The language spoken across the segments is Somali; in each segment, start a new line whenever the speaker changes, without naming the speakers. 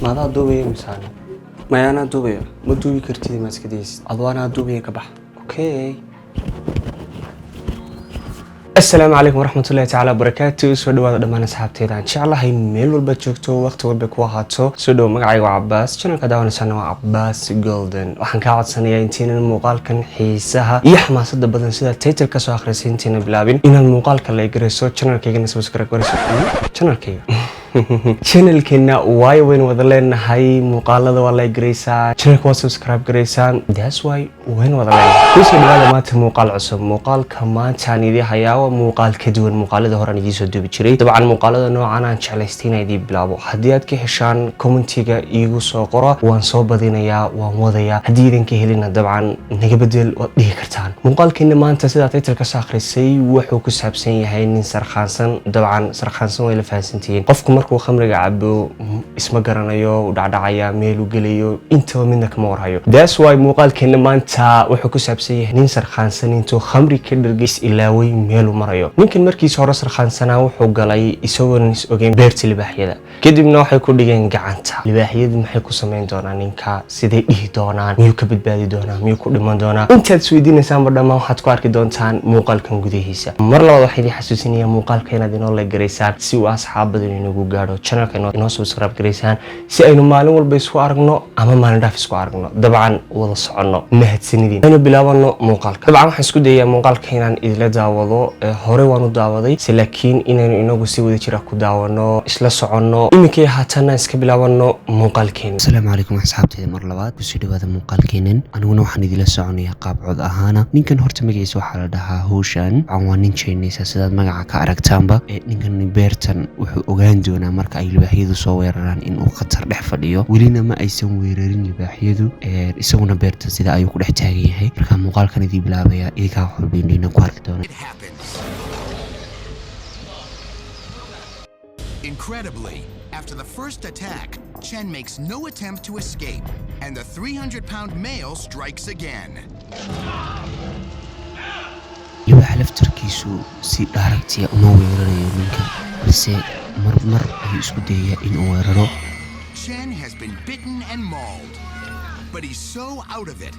Maadaa duubaya misaane? Maya, anaa duubaya. Ma duubi kartid, ma iska daysid adoo anaa duubaya, ka bax. Okay, asalaamu calaykum waraxmatullahi tacaala wabarakaatu. Soo dhawaada dhammaan asxaabteeda aan jeclahay, meel walba joogto, waqti walba ku ahaato, soo dhowo. Magacayga waa Cabaas, channelka daawanaysaana waa Cabaas Golden. Waxaan kaa codsanayaa intaynan muuqaalkan xiisaha iyo xamaasada badan sida title ka soo akhrisay intaynan bilaabin inaad muuqaalka la garayso, channelkaygana subscribe garayso, channelkayga, channelkeena, waayo waynu wada leenahay. Muuqaalada waa like garaysaa, channelka waa subscribe garaysaan, that's why waynu wada leenahay. Kusoo dhawaada maanta muuqaal cusub. Muuqaalka maanta aan idii hayaa waa muuqaal ka duwan muuqaalada hore aan idiin soo duubi jiray. Dabcan muuqaalada noocan aan jeclaystay inaan idiin bilaabo. Haddii aad ka heshaan, commentiga iigu soo qora, waan soo badinayaa, waan wadayaa. Haddii idinka helina, dabcan naga bedel waad dhihi kartaan. Muuqaalkeena maanta, sidaa title ka soo akhrisay, wuxuu ku saabsan yahay nin sarkhaansan. Dabcan sarkhaansan way la fahansantihiin. Qofku markuu khamriga cabo isma garanayo, u dhacdhacaya, meeluu gelayo intaba midna kama warhayo. That's why muuqaalkeena maanta wuxuu ku saabsan yahay nin sarkhaansan intuu khamri ka dhargay is ilaaway meeluu marayo. Ninkan markiisa hore sarkhaansanaa wuxuu galay isagoon is ogeyn beerta libaaxyada. Kadibna waxay ku dhigeen gacanta. Libaaxyadu maxay ku samayn doonaan ninka? Siday dhihi doonaan? Miyuu ka badbaadi doonaa? Miyuu ku dhiman doonaa? Intaad isweydiinaysaanba dhammaan waxaad ku arki doontaan muuqaalkan gudihiisa. Mar labaad waxaa idin xasuusinaya muuqaalka inaad inoo like garaysaan si uu asxaab badan inagu gaadho, channelka inoo subscribe garaysaan si aynu maalin walba isku aragno ama maalin dhaaf isku aragno, dabcan wada soconno. Mahadsanidin. Aynu bilaabano muuqaalka. Dabcan waxaan isku dayayaa muuqaalka inaan idila daawado. Hore waan u daawaday se, laakiin inaynu inagu si wada jira ku daawano, isla soconno. Iminkay haatanna iska bilaabano muuqaalkeena.
Asalaamu calaykum asxaabteyda, mar labaad kusoo dhawaada muuqaalkeenan. Aniguna waxaan idila soconayaa qaab cod ahaana. Ninkan horta magaciisa waxaa la dhahaa Howshan. Waxaan waa nin Chinese, sidaad magaca ka aragtaanba. Ninkan beertan wuxuu ogaan doonaa marka ay libaaxyadu soo weeraraan in uu khatar dhex fadhiyo. Welina ma aysan weerarin libaaxyadu, isaguna beertan sida ayuu ku dhex taagan yahay. Marka muuqaalkan idii bilaabaya, idinkaa wax walba indhiina ku arki doona.
It happens. Incredibly, after the first attack, Chen makes no attempt to escape, and the 300-pound male strikes again.
Libaaxa laftarkiisu si dhaaragtiya uma weerarayo ninka, balse mar mar ayuu isku dayayaa inuu weeraro.
Chen has been bitten and mauled, but he's so out of it,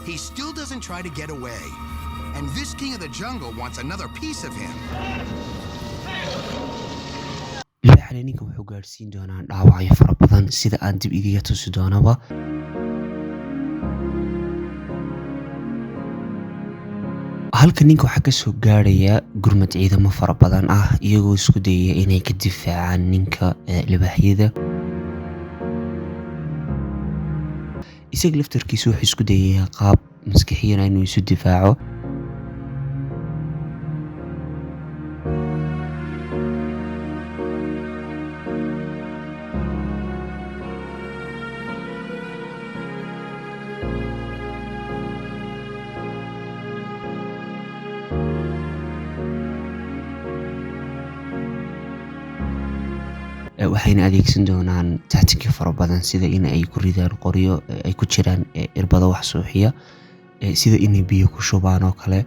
he still doesn't try to get away. And this king of the jungle wants another piece of him.
Libaaxana ninka wuxuu gaadhsiin doonaa dhaawacyo fara badan, sida aan dib idiga tusi doonaba. Halka ninka waxaa kasoo gaarhaya gurmad ciidamo fara badan ah, iyagoo isku dayaya inay ka difaacaan ninka libaaxyada. Isaga laftarkiisa wuxuu isku dayayaa qaab maskaxiyana inuu isu difaaco. Waxayna adeegsan doonaan tactic fara badan, sida in ay ku ridaan qoryo ay ku jiraan irbado wax suuxiya, sida inay biyo ku shubaan oo kale.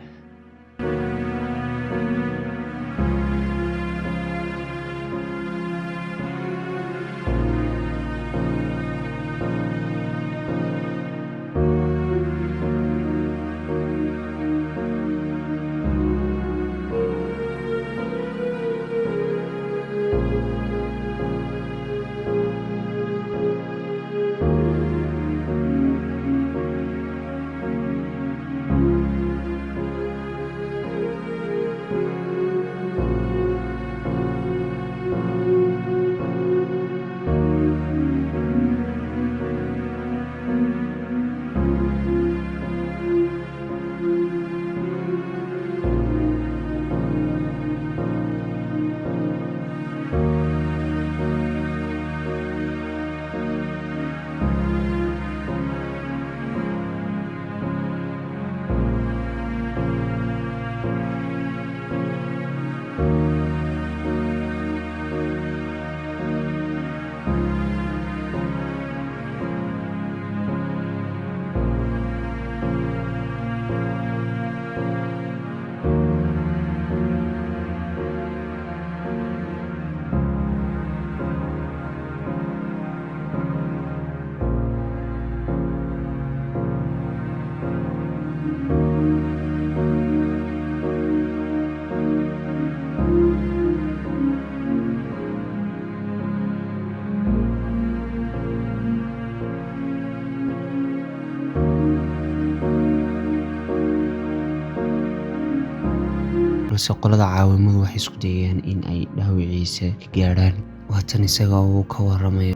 Balse qolada caawimadu waxay isku dayayaan in ay dhaawiciisa ka gaadhaan. Waatan isaga uu ka waramayo.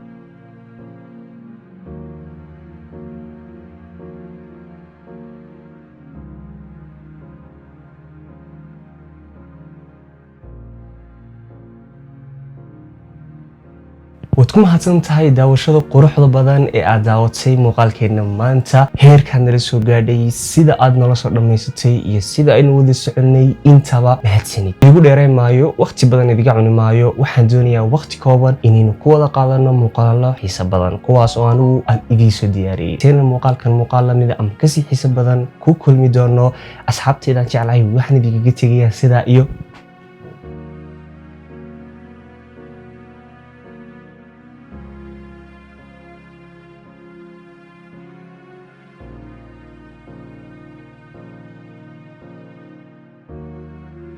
Waad ku mahadsan tahay daawashada quruxda badan ee aad daawatay muuqaalkeenna maanta. Heerkaad nala soo gaadhay, sida aad nala soo dhammaysatay iyo sida aynu wada soconnay intaba, mahadsanid. Igu dheereen maayo, waqti badan idiga cuni maayo. Waxaan doonayaa waqti kooban inaynu ku wada qaadano muuqaalo xiiso badan, kuwaas oo anigu aan idiin soo diyaariyey. Teena muuqaalkan muuqaal lamida ama kasii xiiso badan ku kulmi doono, asxaabteedaan jeclahay, waxaan idinkaga tegayaa sidaa iyo